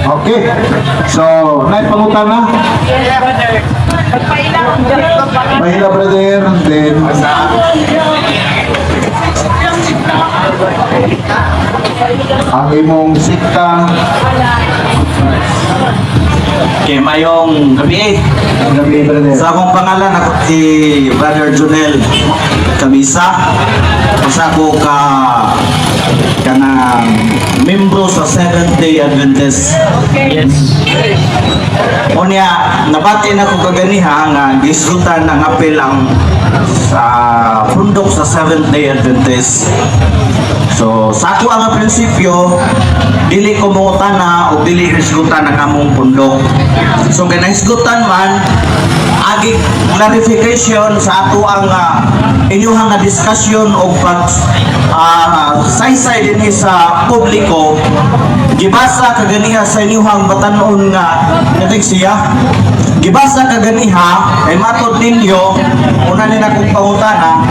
Okay. So, naay pangutana? Pagpailang. Mahila, brother. Then, ang imong sikta. Okay, mayong gabi. Gabi, brother. Sa akong pangalan, ako si Brother Junel Camisa. Usa ko ka kanang membro sa Seventh Day Adventist. Yes. Unya, nabati na ko kaganiha nga gisgutan ang apel ang sa pundok sa Seventh Day Adventist. So, sa ako ang prinsipyo, dili ko mangutana o dili hisgutan ang among pundok. So, kay nahisgutan man, agi clarification sa ato ang inyuhang nga discussion o pag saysay dinhi sa publiko. Gibasa kaganiha sa inyuhang batanon nga nating siya, gibasa kaganiha ay matod ninyo, una ni akong pangutana,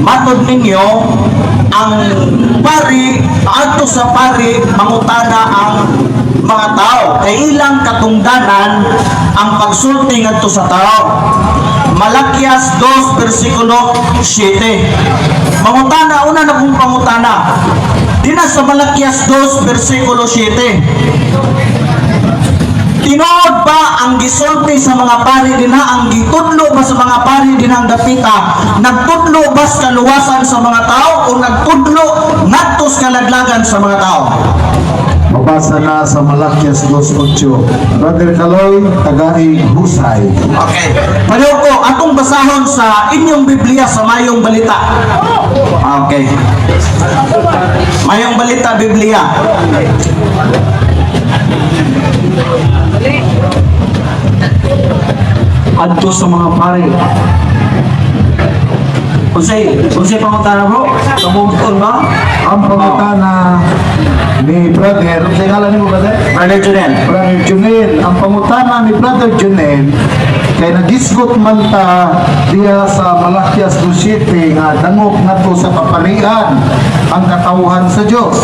matod ninyo ang pari, adto sa pari mangutana ang mga tao kay ilang katungdanan ang pagsulti ngadto sa tao. Malakias 2 versikulo 7. Mangutana, una na kong pangutana dina sa Malakias 2 versikulo 7: tinuod ba ang gisulti sa mga pari dinha, ang gitudlo ba sa mga pari dinha ang dapita, nagtudlo ba sa kaluwasan sa mga tao o nagtudlo ngadto sa kalaglagan sa mga tao? Mabasa na sa Malakias 2.8. Brother Kaloy, Tagaig, Husay. Okay. Pareho ko, atong basahon sa inyong Biblia sa Mayong Balita. Okay. Mayong Balita Biblia. Adto sa mga pare. Unsay pangutana, bro? Kamugton ba? Ang pangutana ni brother, unsay ngalan nimo, brother? Brother Junel. Brother Junel, ang pangutana ni Brother Junel, kay nagisgot man ta diya sa Malakias 2.7 nga dangop ngadto sa kaparian ang katawhan sa Dios.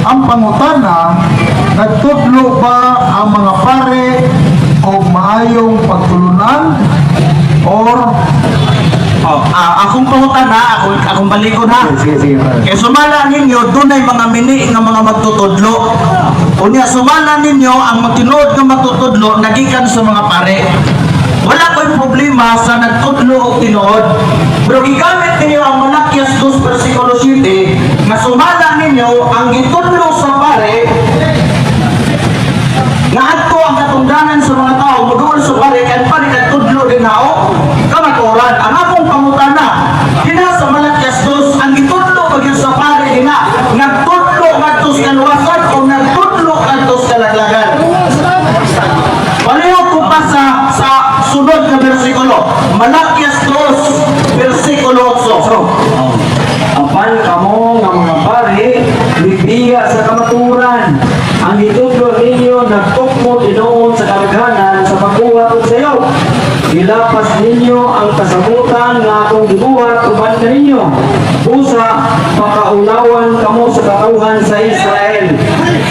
Ang pangutana, nagtudlo ba ang mga pare og maayong pagtulunan or Oh, akong pangutana, akong balikon ha. Sige, sige, brother. Kay sumala ninyo, dunay mga mini nga mga magtutudlo. Unya sumala ninyo, ang magtinuod nga magtutudlo nagikan sa mga pare. Wala ko'y problema sa nagtudlo o tinuod. Pero gigamit ninyo ang Malakias 2 versikulo 7 nga sumala ninyo ang gitudlo sa pare nga adto ang katungdanan sa mga tao moduol sa pare kay ang pare nagtudlo din nao kamatuoran. Ang akong pangutana dinha sa Malakias 2, ang gitudlo ba gyud sa pare dinha, nagtudlo ngadto sa kaluwasan o nagtudlo ngadto sa kalaglagan? Pareho ko pa sa sunod na bersikulo, Malakias 2 versikulo 8. Apan kamo nga mga pare, mibiya sa kamaturan. Ang gitudlo ninyo nagtukmo tinuod sa kadaghanan sa pagbuhat og sayo. Gilapas ninyo ang kasabutan nga akong gibuhat uban kaninyo. Busa pakaulawan kamo sa katawhan sa Israel.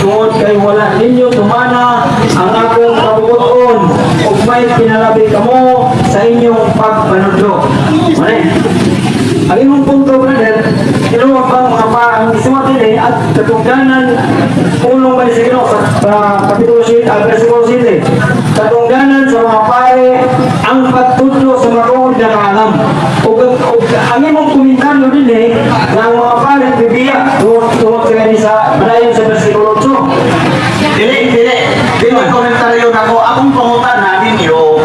Tungod kay wala ninyo tumana ang akong kabubut-on ug may pinalabi kamo sa inyong pagpanudlo. Mane? Ang imong punto, brother, kinuha pa ang mga pa, ang isuwat din at katungdanan pulong ba sa Ginoo sa Kapitulo 7, versikulo 7. Katungdanan sa mga pare ang pagtudlo sa matuod na kaalam. Ug ang imong komentaryo din na ang mga pare bibiya tungod sa gani sa balayon sa versikulo 8. Dili, dili. Dili komentaryo nako. Akong pangutana ninyo,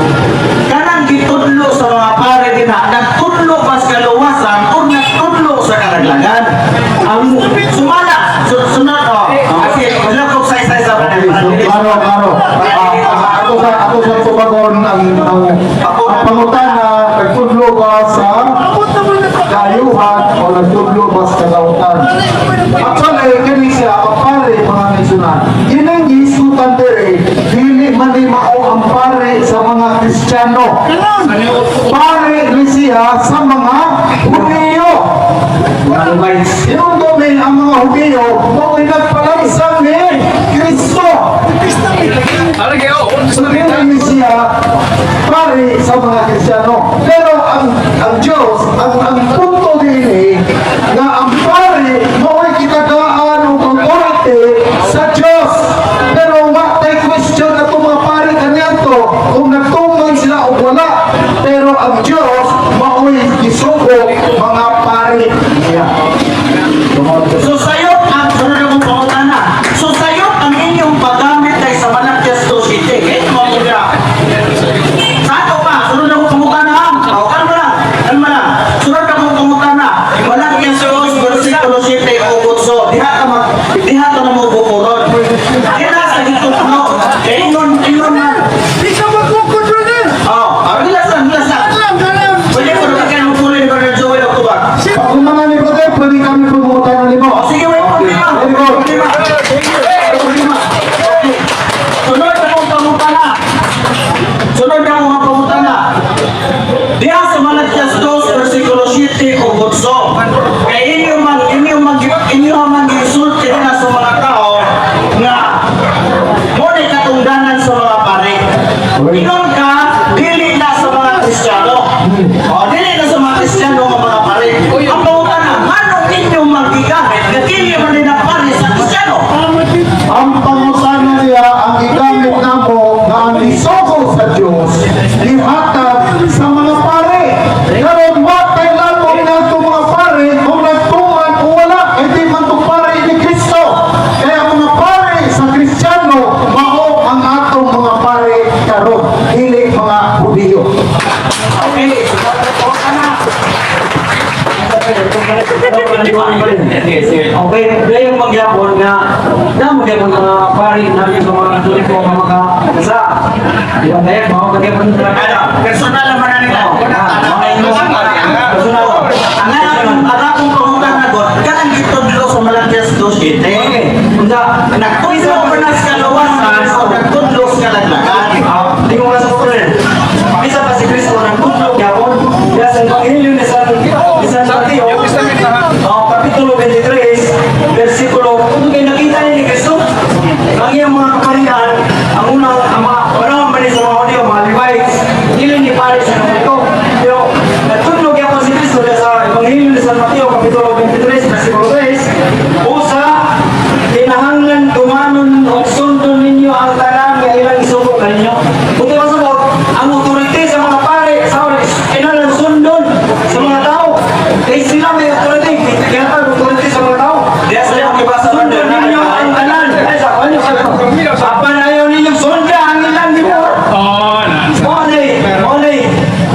kanang gitudlo sa mga pare dinha, nagtudlo ba sa kaluwasan o nagtudlo sa kalaglagan? Ang Sumala, sunod, oh. Kasi, wala ko sa isa-isa pa. So, klaro, klaro. Ato sa tubagon ang pangutana, nagtudlo ba sa kayuhan o nagtudlo ba sa kalautan? Actually, kini siya, ang pare, mga kaigsuonan, kining gihisgutan diri, dili man ni mao ang pare sa mga Kristiyano. Pare ni siya sa mga Hudiyo. Hinumdumi ang mga Hudiyo, mao'y nagpalansang ni Kristo. pari sa mga Kristiyano. Pero ang Diyos, ang punto dinhi nga ang pari mao'y gitagaan og authority sa Diyos. Pero wa tay question ato mga pari kaniadto kung nagtuman sila o wala. Pero ang Diyos mao'y gisugo mga pari niya. So sayop ang sunod akong pangutana. So sayop ang inyong paggamit ay sa Malakias 2:7. Eh, mga mura. Sa ato pa, sunod akong pangutana ha. O, kalma lang, kalma lang. Sunod akong pangutana. Malakias 2 versikulo 7 o 8. Diha ka na mo bukuron. Diha sa gitutno. Ingon, ingon na. Di ka magkukod, brother! Oh, relax lang, relax lang. Alam, alam! Pwede ko na kayo magpuli ni Brother Joel October. Pag mga ni brother, pwede kami pumutang na limo. O, sige, wait, problema. Very good. Problema. Problema. Okay. Sunod na akong pangutana. Sunod na akong pangutana. Diha sa Malakias 2, versikulo 7 o 8. Kay inyo man gisulti na sa mga tao nga mo ni katungdanan sa mga pare. Ingon ka, dili na sa mga Kristiyano. O, dili na sa mga Kristiyano nga mga pare. Ang pangutana, nganong inyo man gigamit nga dili man din ang pare sa Kristiyano? Ang pangutana niya, ang gigamit namo nga ang isugo sa Diyos, gihatag sa mga pare. Karon wa kay lamang nato mga pare kung nagtuman o wala, hindi man to pare ni Kristo. Kaya mga pare sa Kristiyano, mao ang atong mga pare karon, dili mga Hudiyo. Okay, pangutana. Okay, dahil magyapon nga na magyapon mga pari namin sa mga Katoliko nga makakasa. Di ba dahil mao magyapon sa Ano, personal naman na nila. Personal. Ang akong pangutana god, kanang gitudlo sa Malakias 2:7. Okay, unsa Nagtudlo ba na sa kaluwasan o nagtudlo sa kalaglagan? Ah, di ko nga sa brother. Bisa pa si Kristo nagtudlo gyapon diya sa Ebanghelyo ni San Mateo. Oh, kapitulo 23, versikulo, kung kay nakita ni Kristo, ang iyang mga kaparian, ang unang, ang mga, panahon man ni sa mga Hudyo, mga Levites, dili ni pare sa Katoliko. Pero, nagtudlo gyapon si Kristo diya sa Ebanghelyo ni San Mateo, kapitulo 23, versikulo 3, usa, kinahanglan tumanon og sundon ninyo ang tanan nga ilang isugo kaninyo. Buti masabot, ang authority sa mga pare sa kinahanglan sundon sa mga tao. Kay sila may authority, kaya authority sa mga tao. Diya sa iyong gibasa, Sundon ninyo ang tanan. Ay, sa kanyo sa Apan ayaw ninyong sunda ang ilang gibuhat.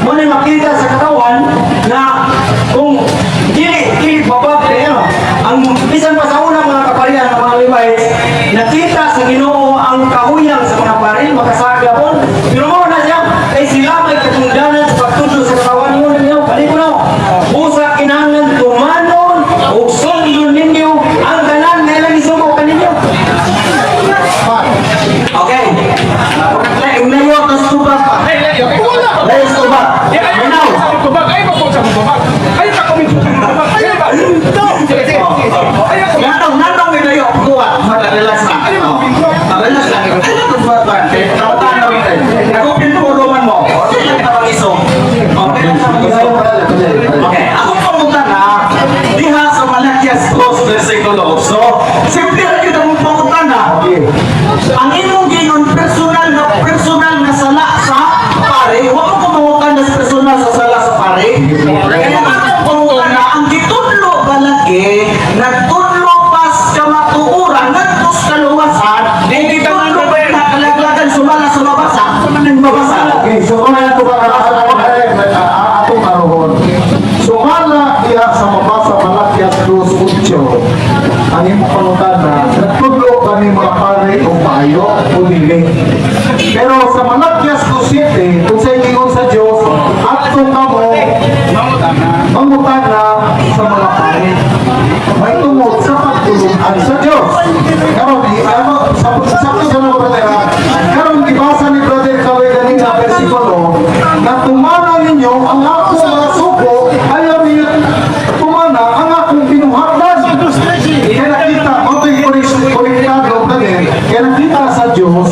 Mo makita sa katawan na kung dili dili babag kay ano, ang bisan pa sa unang mga kaparian ng mga Levites, nakita sa Ginoo ang kahuyang sa mga pari, makasagapon. Pero mo na siya, kay sila may katungdanan sa pagtudlo sa katawan ninyo ninyo. Balik ko na. Usa kinahanglan tumanon ug sundon ninyo ang tanan nga ilang isugo kaninyo. Okay. Layo tas tubag. Layo sa tubag. Minaw. Nganong nganong ilayo kuha, relax na. Oh. Relax na. Ano to ba ba? Tawagan na rin. Ako pinuro man mo. Okay lang ka iso. Okay lang ka iso. Okay, ako pangutana diha sa Malakias 2 versikulo 8. Simple ra gyud ang pangutana. Okay. Ang imong gingon personal na sala sa pare, wa mo kumangutana sa personal sa sala sa pare. Kaya ang akong pangutana, ang gitudlo ba lagi, nagtudlo pa sa kamatuoran, ngadto sa kaluwasan, Hindi gitudlo ba na kalaglagan sumala sa mabasa, mabasa. Okay, so kung ano ba atong karoon. Sumala diha sa mabasa Malakias 2:8. Ang imong pangutana, nagtudlo kami mga pare og maayo o dili. Pero sa Malakias 2:7, kung sa ingon sa Dios, adto kamo mangutana sa mga pare. May tungod sa pagtulungan sa Dios. Karon di ano sa sa sa brother ha? Karon gibasa ni brother Kaway ganina versikulo na tumana ninyo ang akong mga sugo, ayaw ninyo tumana ang akong binuhatan. Kaya nakita, mo ito'y konektado brother, kaya nakita sa Diyos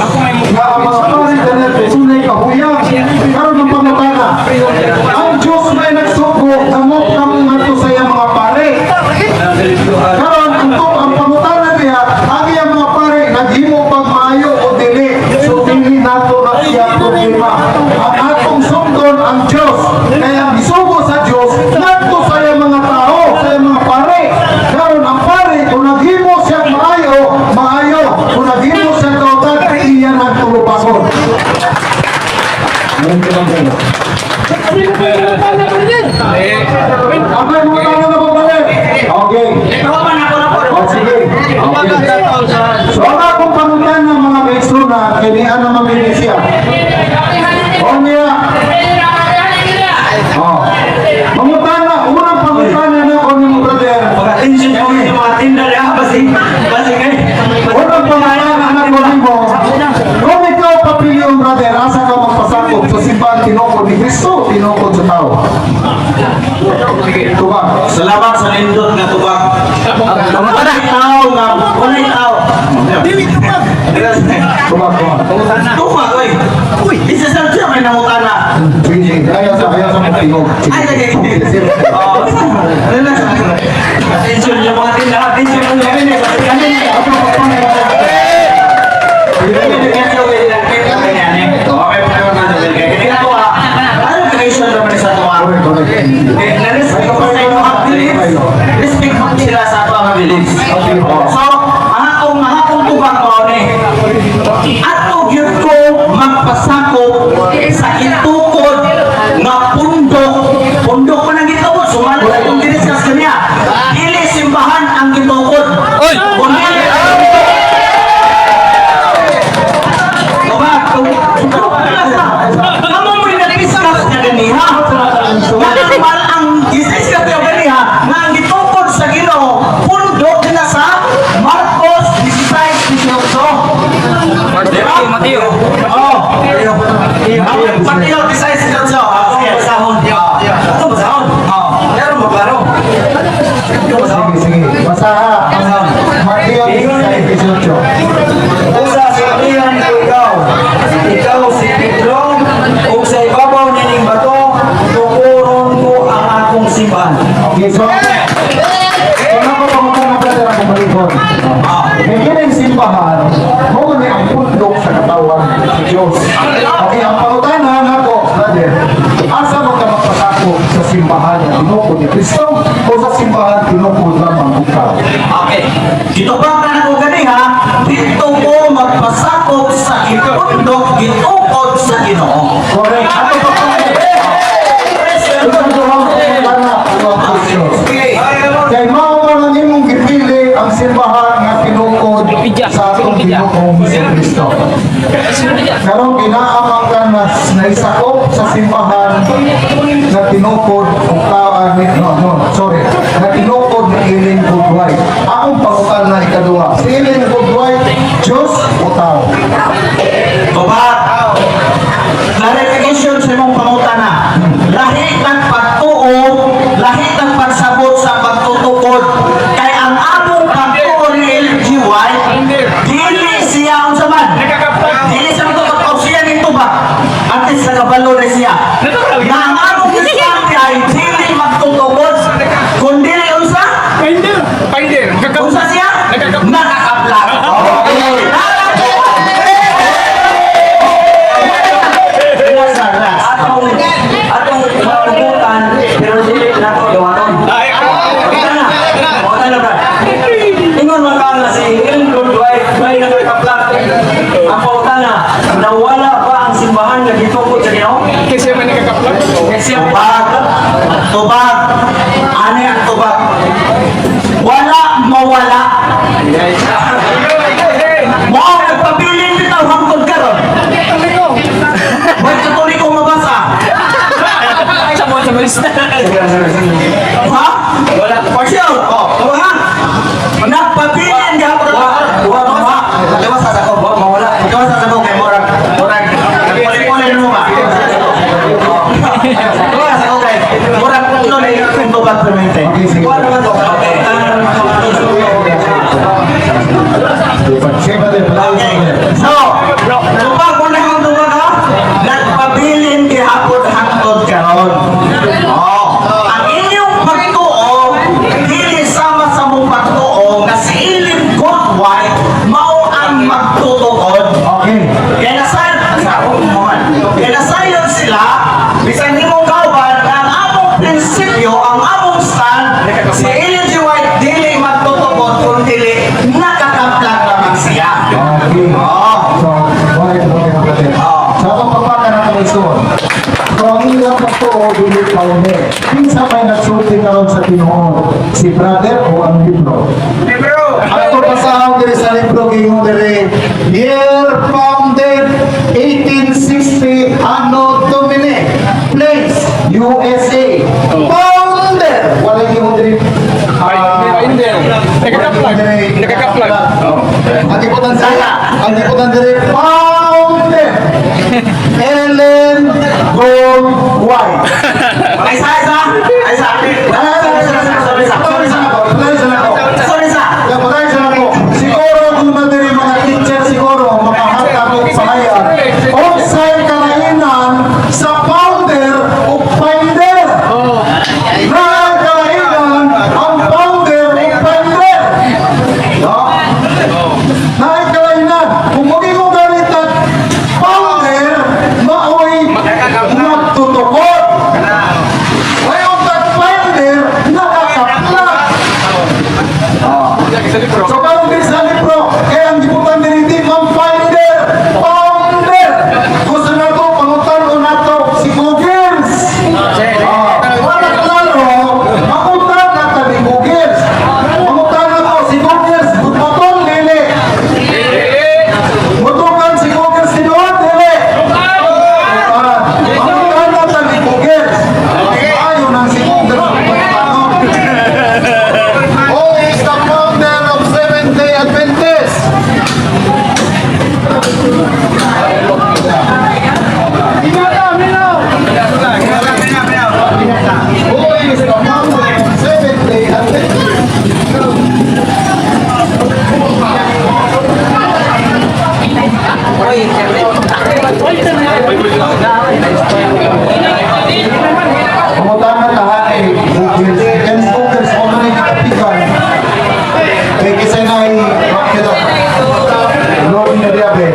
nga ang mga pare ganito tunay kahuyang. Karon ang Ang Diyos may nagsugo, dangop kamo ngadto sa iyang mga pare. Karon ang pangutana niya, ang iyang mga pare naghimo pag maayo o dili. So dili nato na siya problema. Ang atong sundon ang Diyos. Kaya ang gisugo sa Diyos ngadto sa iyang mga tao, sa iyang mga pare. Karon ang pare kung naghimo siya maayo, maayo. Kung naghimo siya kautan, iya nang tulubagon. Ako yung mga tao na babalik. Okay. Oh, sige. Okay. So, ang akong pangutana, mga kaigsoon, kay ni ana mamili siya. O niya. Oh. Pangutana, unang pangutana na ko nimo, brother. Attention po yung mga tinda niya. Basi, basi kayo. Unang pangutana na ko nimo. Kung ikaw papilion, brother, asa ka magpasakop, sa simbahan tinukod ni Kristo, tinukod sa tao? Tubag. Salamat sa nindot nga tubag. Walay tao nga, walay tao. Tubag, tubag. Tubag, oy. Uy, isa sa siya may nangutana. Sige, sige. Ayaw sa magtingog. Sige. Ay, lagi. Oh, relax. Attention yung mga tinda. Attention yung mga tinda. Ako, ako, Ano respect mo sila sa ato ang beliefs. So, ang akong tubag mao ni. Ato gyud ko magpasakop sa itukod nga pundok. Pundok man ang gitukod. Sumala sa itong diniskas kaniya. Dili simbahan ang gitukod. Oy! Kundi Tubag, kamu mo rin nag-discuss na ganiha. Nga normal ang discuss na ganiha, nga ang gitukod sa Ginoo, pundok na sa Marcos 16:18. Diba? Mateo. Oh. Mateo 16:18. Ah, sige. Basahon. Ito basahon. Oh. Pero maklaro. Sige, sige. Basaha. Mateo 16:18. Usa sa iyang ko ikaw. Ikaw si Pedro, ug sa ibabaw nining bato, tukuron ko ang akong simbahan. Okay, so nako pangutana, brother, akong balikon. Kay kining simbahan, mao ni ang pundok sa katawan sa Diyos. Okay, ang pangutana nako, brother, asa mo ka magpasakop, sa simbahan nga tinukod ni Kristo o sa simbahan tinukod lamang ug tao? Okay. Gitubag na ako ganiha, dito ko magpasakop sa ipundok gitukod sa Ginoo. Correct. Ato pa pa. Ikaduhang pangutana, ang question. Kay mao man ang imong gipili ang simbahan nga tinukod sa atong Ginoong Kristo. Karon ginaamang ka na naisakop sa simbahan na tinukod og tao, no, no, sorry, na tinukod ni Ellen G. White. Akong pangutana ikaduha. Si Ellen G. White, Diyos o tao? Tubag. Clarification sa imong pangutana. Lahi ng pagtuo, lahi ng pagsabot sa pagtutukod. Kay ang among pagtuo ni Ellen G. White, dili siya unsa man. Dili siya magtutukod siya ning tubag. At least nakabalo na siya. Na ang among diskarte ay dili magtutukod, kundi unsa? Binder! Binder! Unsa siya? Nakakaplag. Okay. Relax, relax. Atong matugutan, pero dili na ako gawaton. Pangutana. Pangutana, brad. Ingon man ka nga si Ellen G. White may nakakaplak. Ang pangutana, nawala ba ang simbahan nga gitukod sa Ginoo? Kasi man nakakaplak. Kasi ang Tubag. Tubag. Ano ang tubag? Wala mawala. Mao nagpabilin bitaw hangtod karon. Wait, tuloy ko mabasa. Ha? Wala. For sure. Oh, tama ha? Nagpabilin gihapon. Wa wa. Gawas sa ako. Wa mawala. Gawas sa ako kay murag murag puli-puli mo ba? Gawas sa ako kay murag puno na yung tubag permente. Okay, sige. Wa naman to. Okay. Sige, brother. Okay. So, tubag mo na akong tubag ha? Nagpabilin gihapon hangtod karon. o dili founder? Kinsa may nagsulti karon sa tinuod? Si brother o ang libro? Libro! Ato basahon diri sa libro, giingon diri, year founded 1860 Anno Domini, place USA, founder, wala giingon diri Binder. Nakaka-plug. Nakaka-plug. Ang ibutan sa ang ibutan diri, founder Ellen Gold White. Ay, sa, isa! Ay, sa! Sorry, sa! Sorry sa ako. Sorry sa ako. Sorry, sa! Kapatay sa ako. Siguro kung na diri mga teacher, siguro makahatag og pahayag. Unsay kalainan sa founder o finder? Naay kalainan ang founder o finder. No? Naay kalainan. Kung mo ganit at founder, maoy nagtutukod. Ngayon tag finder, nakakapla. Sa libro. So karon diri sa libro, kaya ang gibutan diri di man finder, founder. Gusto nato pangutan-on nato si Googles. Ah, para klaro, mangutan na ta ni Googles. Pangutan na si Googles, butbaton dili. Mutukan si Googles tinuod dili. Ah, pangutan na ta ni Googles. Ayo nang si Google. Who is the founder of Seventh-day Adventist? Who is the founder of Seventh-day Adventist? Pangutana ta eh, Google. And Google, sa mga nagkapikan. Kaya kasi na ay, bakit loading na diya, be.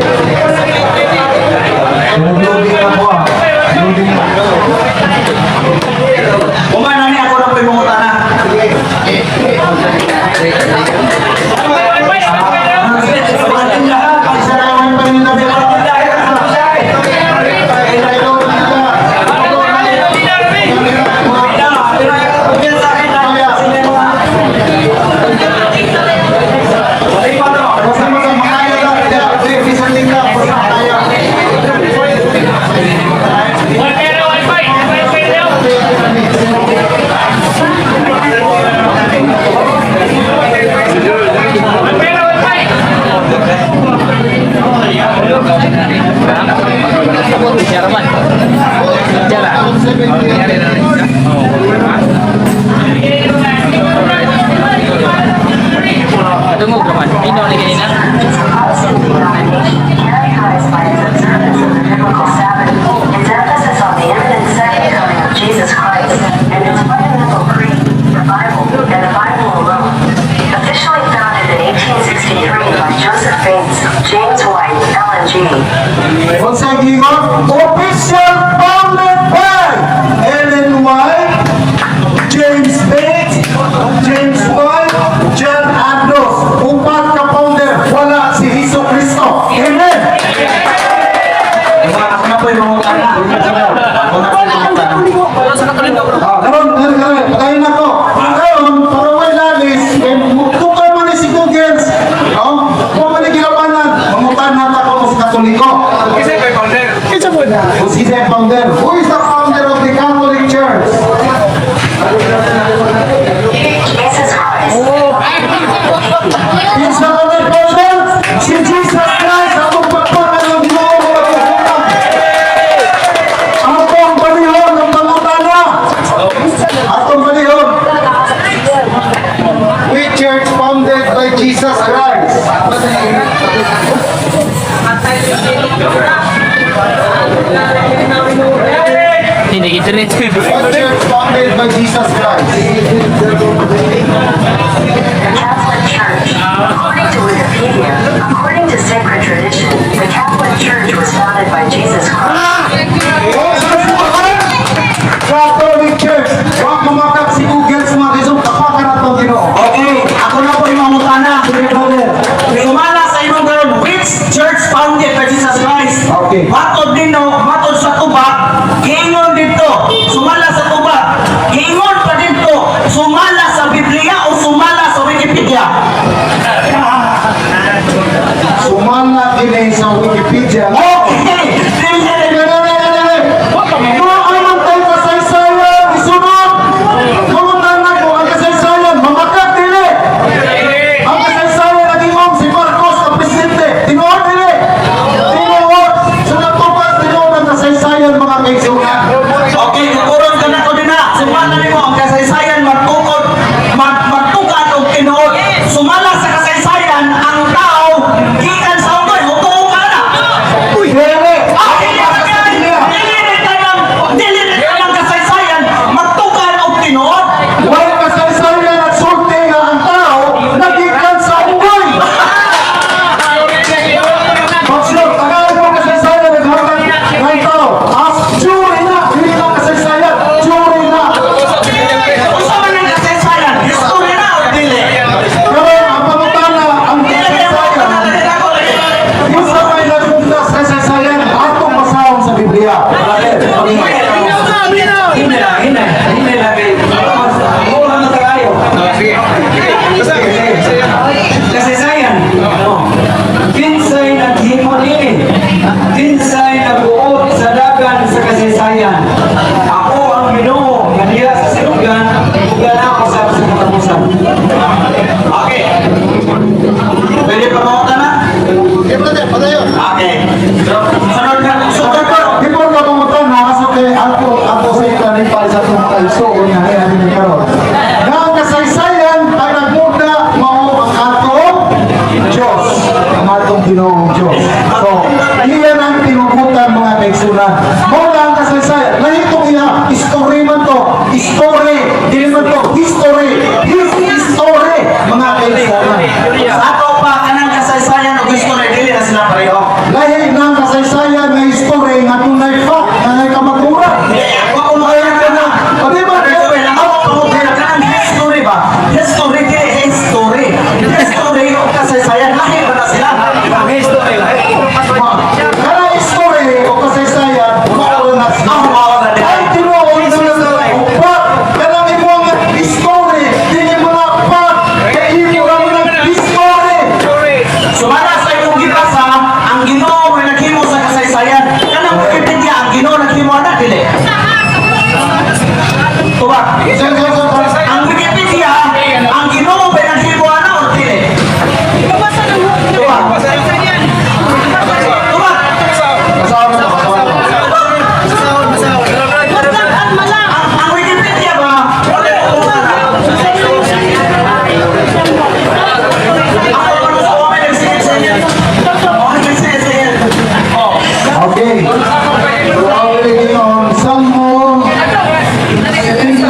Nag-loading na po ah. Loading na. Uma na ni ako ng pimungutana. Isa na yung paninda, be. Loading na. Basta basta makaya ka. Be, bisan din ka. Basta makaya. Wifi na, wifi! Wifi na! Wifi na, wifi! Dungog naman. Ino ni kanina. It's a Protestant denomination characterized by its observance of the biblical Sabbath, its emphasis on the imminent second coming of Jesus Christ, and its fundamental creed, the Bible, and the Bible alone. Officially founded in 1863 by Joseph Bates, James White, Ellen G. Unsay giingon? Official founded by Ellen White, James Bates, James White, John Andrews. Upat ka founder, wala si Hesus Kristo. Amen. Ako na po yung mangutana. Ako na po yung mangutana. Ah, karon, karon, karon, patayin ako. Karon, para way lalis, eh, tukay man ni si Google. Oh, kung man ni gilabanan, mangutana ta ko sa Katoliko. Kasi may founder. Who is the founder? Who is the founder of the Catholic Church? Jesus Christ. Kinsa man ang founder? Si Jesus Christ, atong pagpakan ng Ginoo nga pagkukulang. Atong balihon ang pangutana. Atong balihon. Which church founded by Jesus Christ? Hindi internet. What church founded by Jesus Christ? The Catholic Church. According to Wikipedia, according to sacred tradition, the Catholic Church was founded by Jesus Christ. Catholic Church. Wa kumakap si Google sa mga kisong tapakan atong Ginoo. Okay, ako na po yung mangutana. Sige, brother. Sumala sa imong karon, which church founded by Jesus Christ? Okay. Matod dino, matod sa tubak, giingon dito. Sumala Biblia. Hinay lang, hinay. Hinay lang kay. Mura na tayo. Sige. Sige. Kasaysayan. No. Kinsay naghimo niini? Kinsay nagbuot sa dagan sa kasaysayan? Ako ang Ginoo nga diha sa sinugan ug ako sa katapusan. Okay. Pwede pa mo na? Okay. Sunod na, sunod ko. Before ka mangutana, kaso kay ako sa ikanin para sa itong kaigsoon nga ngayon natin karon. Nga ang kasaysayan ay nagmuna mao ang atong Diyos, ang atong Ginoong Diyos. So, iyan ang tinubutan, mga kaigsunan. Mao na ang kasaysayan. Lahi itong iya, story man to. Story, dili man to, history. His story, mga kaigsunan. Sa ato pa, kanang kasaysayan o history, dili na sila pareho. Lahi ng kasaysayan nga history nga dunay fact, nga nay kamaturan. Wa ko Ay, ka na. O, di ba? Ako pangutana kanang history ba? History kay history. History o kasaysayan, lahi ba na sila? History lahi. Kana history o kasaysayan, mao na sila. Ah, mao na sila. Ay, tinuod na na upat. Kanang imong history, dili mo na fact. Kay imo ra mo ng history. Sumala sa imong gibasa, ang Ginoo may naghimo sa kasaysayan. Kanang Wikipedia, ang Ginoo naghimo ana dili. Tubag. Sir, sir, sir, sir. Ang Wikipedia, ang Ginoo may naghimo ana or dili? Tubag. Tubag. Kasama na, kasama na. Ang Wikipedia ba? Wala ko na. Ako pa sa okay nagsigil sa inyo. Okay nagsigil sa inyo. Oh. Okay. So, ang reading on Salmo 78,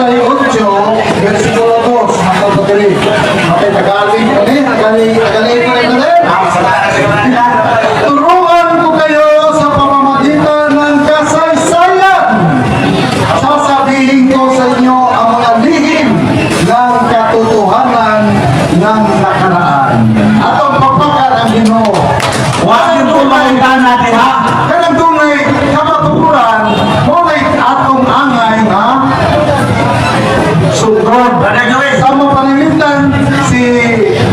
versikulo 2, hanggang pa diri. Okay, Tagalog pa ni, Tagalog, Tagalog pa rin na. Turuan ko kayo sa pamamagitan ng kasaysayan. Sasabihin ko sa inyo ang mga lihim ng katotohanan ng nakaraan. Atong papakan ang Ginoo. Wa yung pumantan natin ha. Kanang dunay kamatuoran, mao atong angay nga sundon. Brother Joel. Sa mga pananglitan, si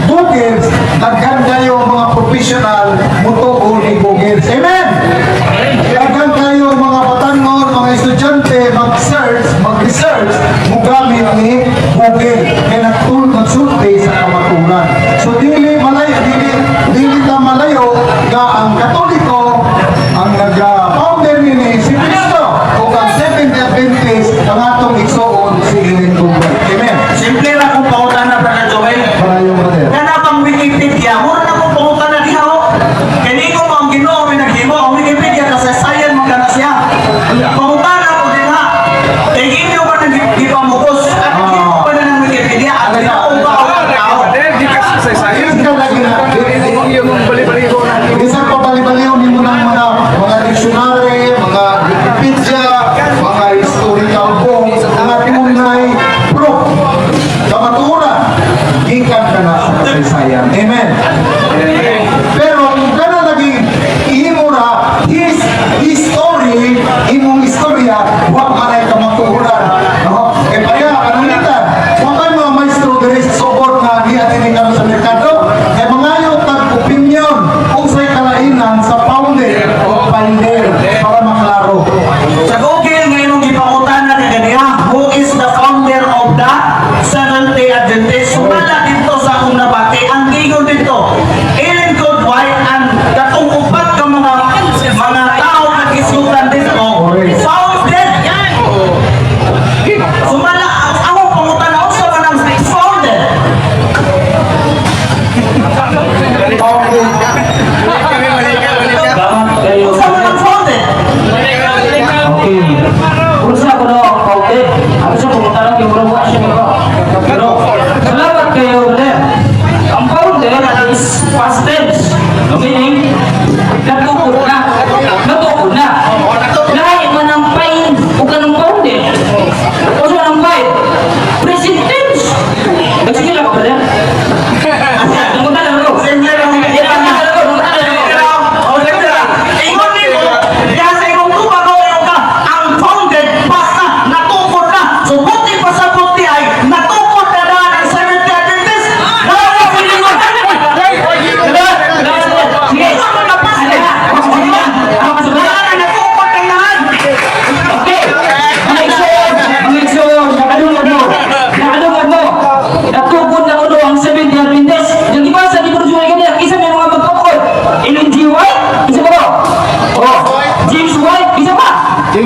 Bukid, nag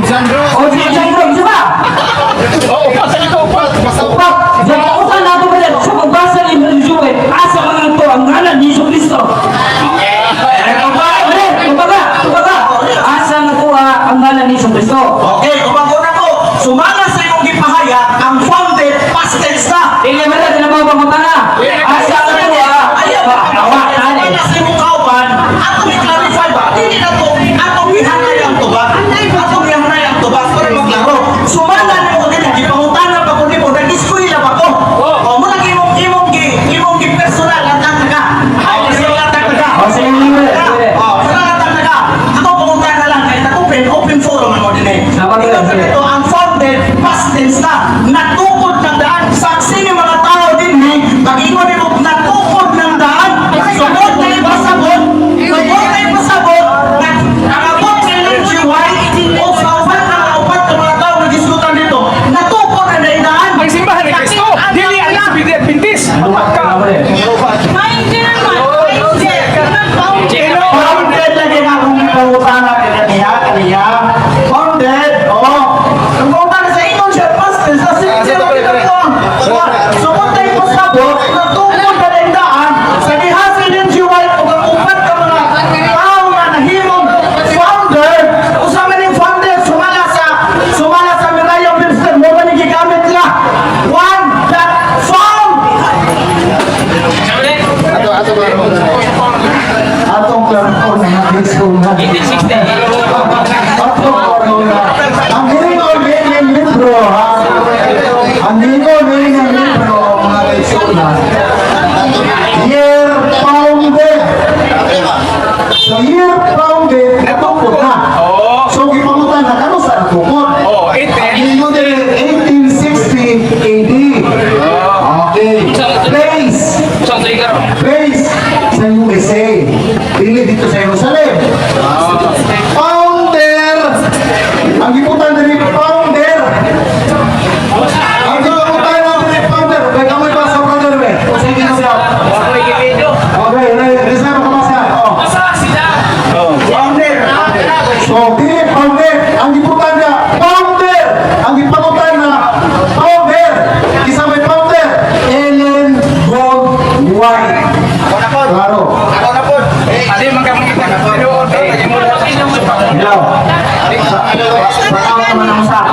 O si Alejandro, isa ba? Oo, upat sa ito, upat. Basta Upat. Sa nato ba yan? Sa pagbasa ni Joel, asa man ito ang ngalan ni Jesu Cristo? Kumbaga, kumbaga, asa nakuha ang ngalan ni Jesu Cristo? Okay, kumbaga na ko, sumala sa imong gipahayag, ang founded past tense na. Dili man na tinabaw pangutana. Asa nakuha? Ayaw, Awa, tani. sumala sa imong kauban, atong i-clarify ba? Dili na to, atong ihanay ang tubag. Atong ihanay ang tubag para maglaro. Sumala nimo kaganya, gipangutana pa ko nimo, nag-eskwela pa ko. O mo lang imong gi personal ang ka. Ay, personal ang ka. O, sige, sige, sige. Oh, personal ang ka. Ako pangutana lang kay open open forum man mo din eh. Dapat Ikaw sige. ito ang founded past tense na natukod ng daan. Saksi ni mga tao din eh, pag-ingon nimo natukod ng daan. Sugod na ipasabot, sugod na ipasabot, na ang abot ni Ellen G. White o sa upat ang upat ng mga tao na diskutan dito, natukod na ang daan. Ang simbahan ni Kristo, dili ang Seventh-day Adventist. Founded lagi nga akong pangutana kay kaniya, kaniya. Founded, oo. Ang pangutana sa ingon siya, past tense, sa Ah, sa pre, pre. Sugod na ipasabot, natukod na ang daan, sa diha si Ellen G. White ug ang upat ka mga tao nga nahimong founder, usa man ning founder sumala sa Merriam Webster, mo man ning gigamit nila. One that found. Ato, ato ba? Atong klaro na na. 1860. Atong klaro na. Ang hingon ni libro, ha? Ang hingon ni libro, mga kaigsuonan. Year founded. Sa year founded, natukod na. So, gipangutan na, kano sa natukod? Oh, 18. Ang ingon din, 1860 AD. Okay. Place. Saan sa ikaw? Place sa USA. Dili dito sa Jerusalem. Founder. Ang gibutan diri founder. Ang gibutan na diri founder. Kay kamoy basa, brother be. Sige na siya. Okay, resa mo kabasa. Oh. Basa sila! Founder. So, dili founder. Ang gibutan niya founder. Ang gipangutan na founder. Isa may founder. Ellen Gold White. Klaro. Ako na po. Adi man ka mangita ka. Tinuod, lagi mo na. Hello. Sa naman ang sa.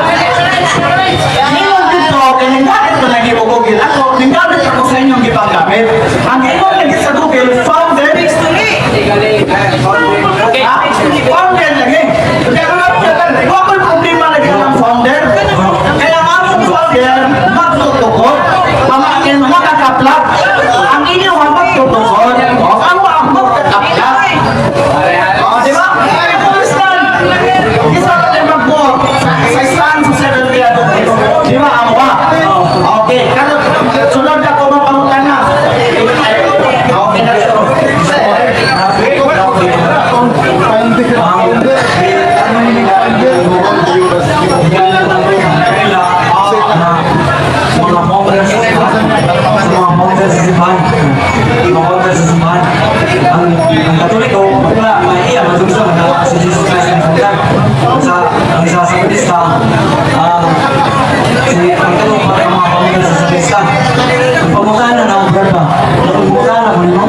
Ningon dito, kay ninggamit ko lagi mo Google. Ako, ninggamit ako sa inyong gipanggamit. Ang ingon lagi sa Google, founder. Okay. Ah, founder lagi. Kaya nga, wa ko'y problema lagi ang founder. Kaya ang among founder, magtutukod. Ang akin makakaplag. Ang inyo ang magtutukod. Ang ang magkakaplag. Oh, di ba? Kaya kung stand, isa ka din magpo sa stand sa Seventh Day Adventist. Di ba, amo ba? Okay, karon sunod na ko mapangutan na. Okay na so. Founder. Founder. Mga founder sa simbahan, mga founder sa simbahan, ang Katoliko wala may iya matugso na si Jesus Christ ang founder. Sa ang isa sa Budista, ah, si ang tanong para mga founder sa Budista, ang pangutana na ang brad ba, ang pangutana ko nimo,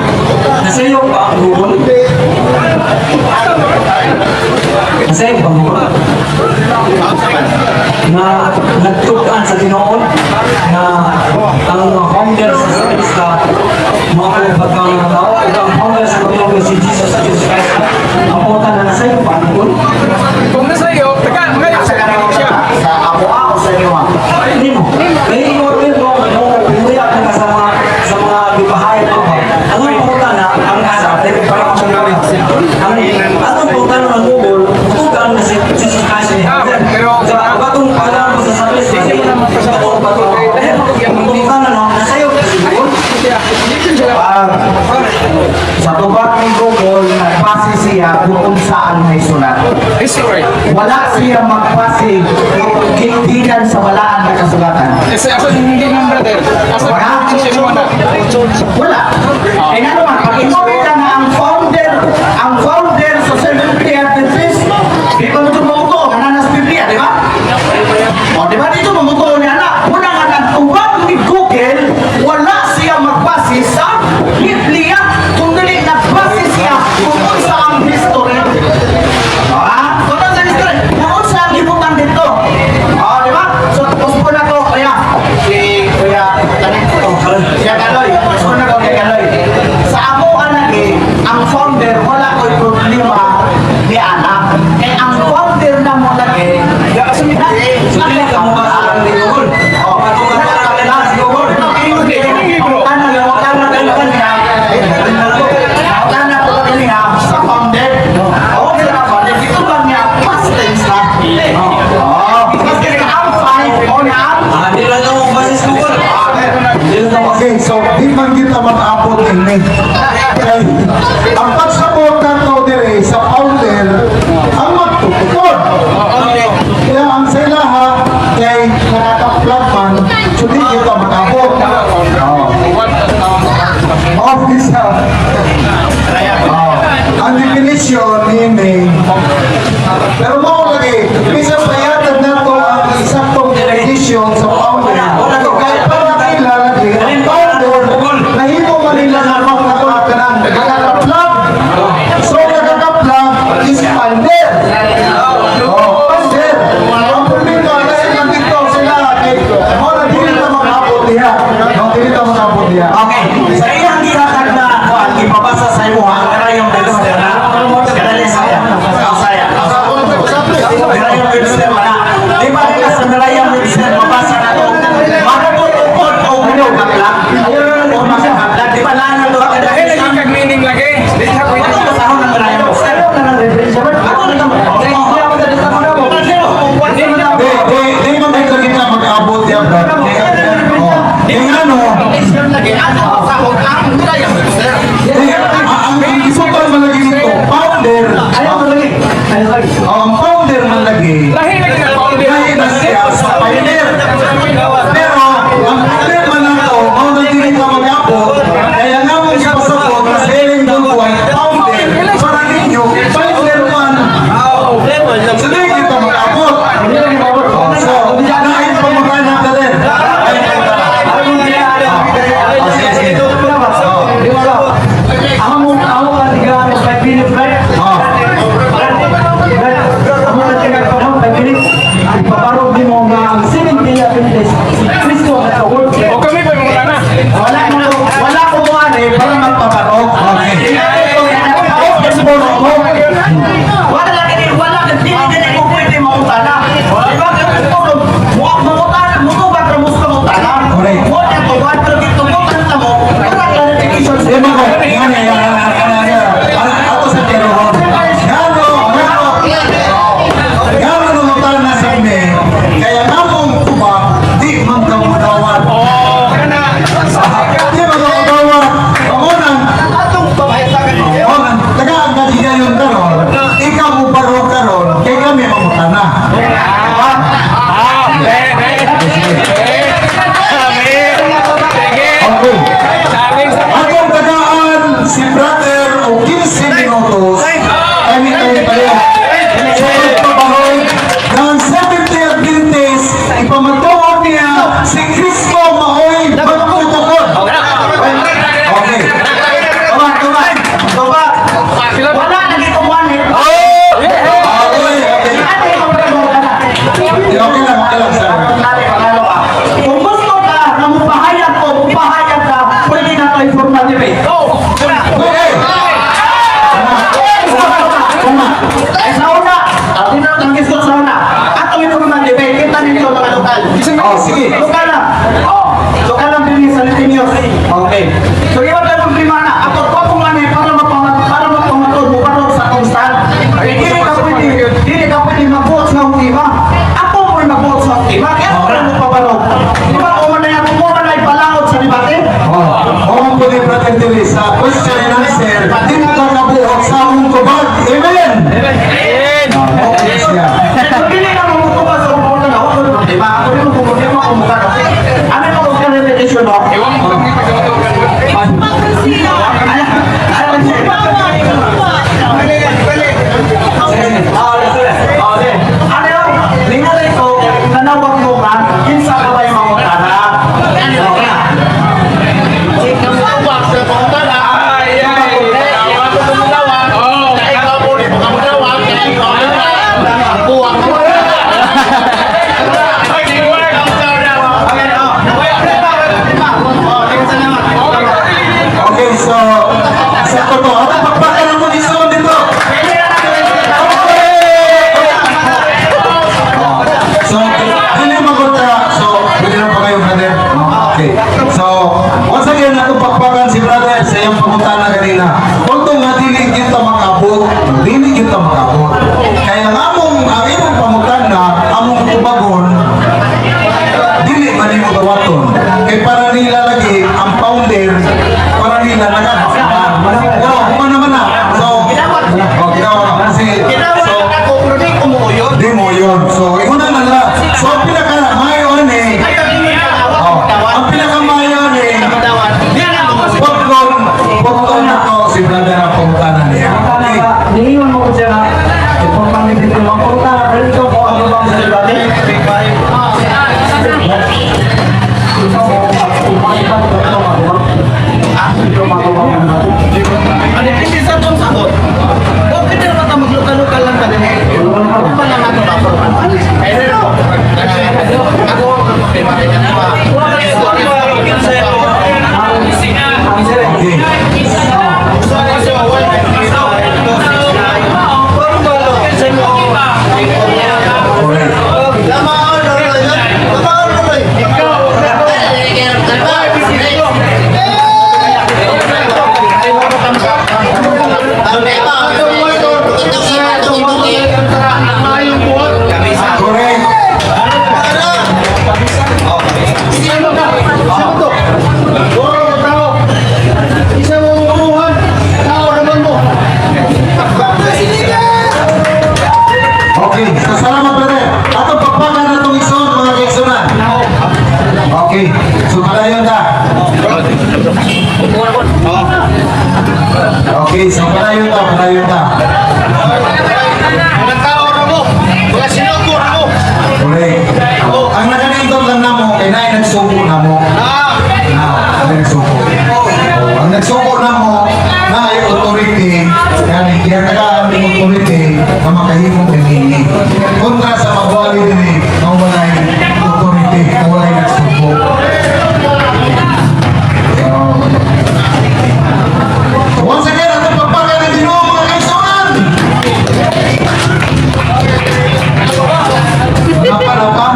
nasa iyo pa ang Google? Nasa iyo pa ang Google na nagtukan sa Ginoo na ang founder sa Krista mga pagkang mga tao ug ang founder sa Katoliko si Jesus Jesus Christ? Ang puta na nasa iyo pa ang Google? Kung nasa iyo, taga, ngayon sa siya. Sa amo ako sa inyo ah. Hindi mo kay mo rin mo mo umuya ka sa mga gipahayag mo ba ang puta na ang asa ang atong puta na ang Google tukan na si Jesus Christ ni Ah, pero- sa batong pala mo sa service batong batong puta na no nasa iyo pa si Google. Ang sa tubag ni Google, nagbase siya kung saan may sulat. History. Wala siya magbase gikan sa balaan na kasulatan. Kasi asa hindi man, brother. Asa Wala. siya mo na. Wala. Eh nga naman, pag imobi ka na ang founder sa Seventh Day Adventist, di ba mo tumuto, nga nanas Biblia, di ba? Pero mao lagi, bisan payagan nato ang isaktong definition sa founder. Kay para nila lagi, ang founder, nahimo man nila nga mga kanang nagakaplag. So nagakaplag is pander. Oh, pander. Ang problema kasi nandito sila kay mo na dili ta makabot diha. No, dili ta makabot diha. Okay, sa iyang gihatag na kuan ipabasa sa imo ang Merriam Webster na. Kadali saya. Saya. Merriam Webster na. Di ba nila sa Merriam Webster mabasa na to? Magtutukod o makakaplag? O makakaplag? Di ba na to ang Dahil lagi kag meaning lagi. Di sa ko Ano basahon ng Merriam Webster? Ako na Di, di, di man dito kita mag-abot diha, bro. Oh. Di ano? Di, ang isutan man lagi nito, founder. Oh, ang founder man lagi. Lahi lagi na founder. Lahi na siya sa pioneer. Pero, ang problema na to, mao na dili ka mag-abot, kaya nga mong ipasabot na si Ellen G. White, founder, para ninyo, pioneer man. So, di kita mag-abot. Oh, so, naay pamukha na rin. Ay, oh, sige, sige. Ako ka tiga 5 minutes, right? Oh. Ako na tiga 5 minutes. Ipabarog din mo nga ang Seventh Day Adventist. Si Kristo ang nag-work. O kami pa mga na. Wala mo wala ko mo ani para magpabarog. Okay. Wala lang ini wala ka dili dili ko pwede mangutana. Di ba kay kung mo mangutana mo ba ka mo mangutana. Correct. Mo na to wa pero gitugutan ta mo. Wala clarification. Di ba ko? Yan, yan, yan, yan, yan, yan. Ato sa tinuhon. Ngano, ngano, ngano nangutana sa ime, kaya ngamong tubag, di man ka mudawat. Oh, kana. Di man ka mudawat. Pangunang, pangunang, tagaan ka di gayon karon, ikaw mo baro karon, kay kami mangutana. Ah, eh, eh. Eh. Sige. Okay. Sabi sa Atong tagaan si brother o 15 minutos kami tayo pareho. Sa pagpabarog ng Seventh Day Adventist, ipamatuon niya si Kristo maoy magtutukod. Okay. Tuba, tuba. Tuba. Wala lagi ko kuan eh. Okay, okay. Okay lang, sir. Kung gusto ka na mupahayag o mupahayag ka, pwede na ito informal debate. Okay. Ay, sa una, atin na ang gusto sa una. Atong informal debate, kita ninyo mga lokal. Oh, sige. Lokal lang. Oh, lokal lang din sa Litinyos. Okay. So, iwan tayo problema na. Ako, ko kung ano eh, para mapamatod mo, para sa akong stand. Ay, dili ka pwede magbuot sa akong iba. Ako mo'y magbuot sa akong iba. Kaya ako mo pabarog. Di ba, o man ay palaot sa debate? Oh, oh, pwede brother dili sa question and answer, di mo ka kabuot sa among tubag. Amen. Amen. Okay siya. Kung dili ka mamutuba sa akong na ako, di ba? Ako rin mo problema kung mukha. Ano yung mga repetition mo? Iwan mo kami pagkatukan. Ano yun? Lingalay ko, nanawag mo ka, kinsa ka ba yung mga utana? Ay, ay. Oh. Ang pangutana, pero ikaw po ano ba ang debate? Ikaw mo, ikaw mo, ikaw magawa mo natin. Ano hindi sa tong sagot? Okay na naman ta maglokal-lokal lang ta dinhi. Ano pa lang ato ba? Ako Okay. Correct. Correct. Okay, so salamat, brother. Atong pagpakan na itong ison, mga kaigsunan. Okay, so padayon na. Okay, so padayon ta, padayon ta. Correct. Ang nakanindot lang namo kay naay nagsuko namo. Ah, naay nagsuko. Oh, ang nagsuko namo naay authority kani gihatagaan ning authority nga makahimo niini. Kontra sa magwali dinhi nga walay authority, nga walay nagsuko. So, once again, atong pagpakan ng Ginoo, mga kaigsunan. Napa, napa.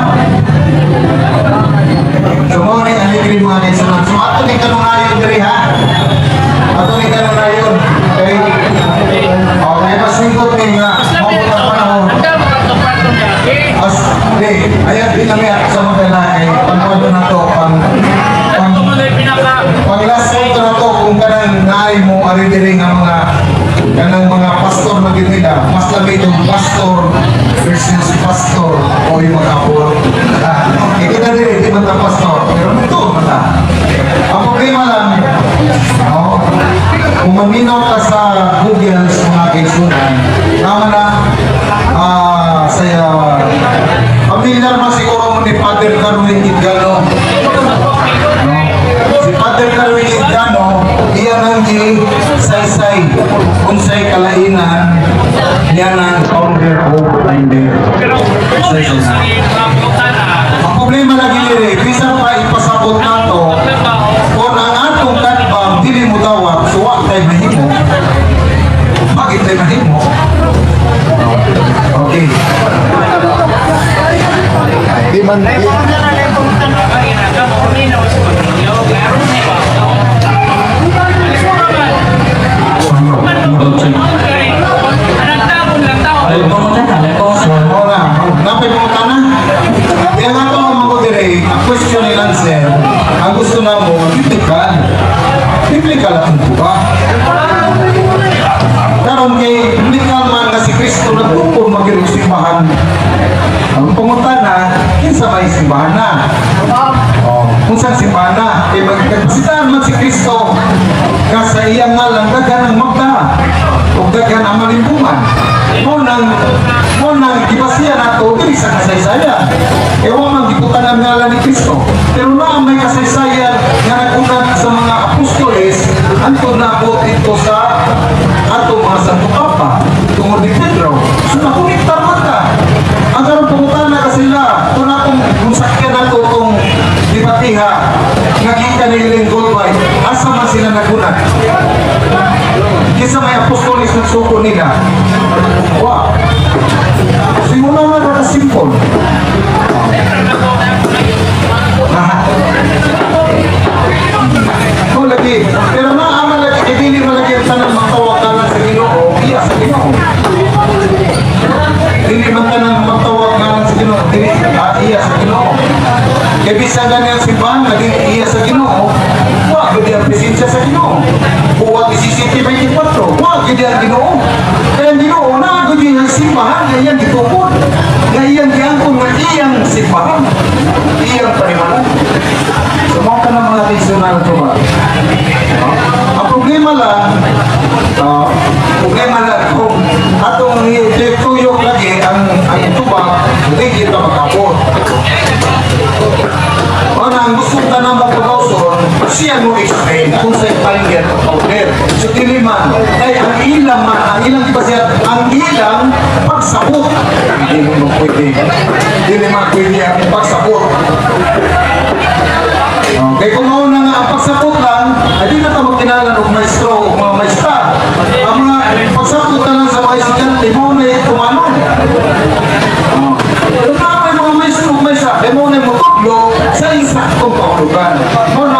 So, mao ni aligri, mga kaigsunan. So, ato ni kanunayon diri ha. Ato ni kanunayon. Okay. Okay, mas lingkod ni nga maabot ang panahon. As, di, ayan, di kami sa mga kay pang na to, pang, pang, pang last punto na to, kung kanang naay mo, ari diri nga mga, kanang mga pastor na gid nila, mas labi itong pastor versus pastor o yung mga apo. Ah, eh, kita diri, di man ta pastor, pero ito, mata. Ang problema lang, no, kung maminaw ka sa Google sa mga kaigsunan, tama na sa familiar man siguro mo ni Father Carwin Idgano. No? Si Father Carwin Idgano, iya nang gi saysay unsay kalainan niya ng founder o binder. Saysay na. Ang problema lagi diri, bisan pa ipasabot nato, kung ang atong katbang dili mo dawat, so wa tay mahimo. Bakit tay mahimo? Okay. Di man di, So, mao na, napay pangutana. Kaya nga ito ang mga dire, ang question ni Lancel, ang gusto na mo, biblical. Biblical akong ba? Karon kay biblical man nga si Kristo nagtukod magyud og simbahan. Ang pangutana, kinsa may simbahan na? Oh, kung saan simbahan na? Kay magkasitaan man si Kristo nga sa iyang ngalan daghan ang magda ug daghan ang malimbungan. Mo nang gibasihan nato dili sa kasaysayan. E wa man gibutan ang ngalan ni Kristo. Pero naa may kasaysayan nga nagunat sa mga apostoles antod naabot ito sa ato mga Santo Papa tungod ni Pedro. So nakonektar man ka. Ang karon pangutana ka sila kung akong kung sakyan nato tong debatiha nga gikan ni Ellen Goldwhite, asa man sila nagunat? Kinsa may apostoles nagsuko nila? Wa. Simula nga ka simple. Ah. Oh, lagi. Pero naa man lagi, eh, dili man lagi ang tanang magtawag ka lang sa Ginoo, iya sa Ginoo. Dili man tanang magtawag nga lang sa Ginoo, dili iya sa Ginoo. Kay bisan gani ang simbahan nga dili iya sa Ginoo, wa gud ang presensya sa Ginoo. Wa gi CCTV 24, wa gud ang Ginoo. Kaya ang Ginoo naa gud ang simbahan nga iyang gitukod, nga iyang giangkon nga iyang simbahan, iyang panimalay. So mao ka ng mga tradisyonal to ba? No? Ang problema lang kung atong ituyo Tudlo lagi ang tubag, hindi kita makabot. O na, ang gustong tanan magpagawson, siya mo explain kung sa binder o powder. So, dili man, kay ang ilang man, ang ilang di ba siya, ang ilang pagsabot. Hindi mo nung pwede. Dili man pwede ang pagsabot. Okay, kung mauna nga ang pagsabot lang, ay di na ta magkinahanglan og maestro o mga maestra. Ang mga pagsabot na lang sa mga estudyante, mao na tumanon. Kung na may mga maestro ug maestra, kay mao na motudlo sa insaktong kahulugan. Mao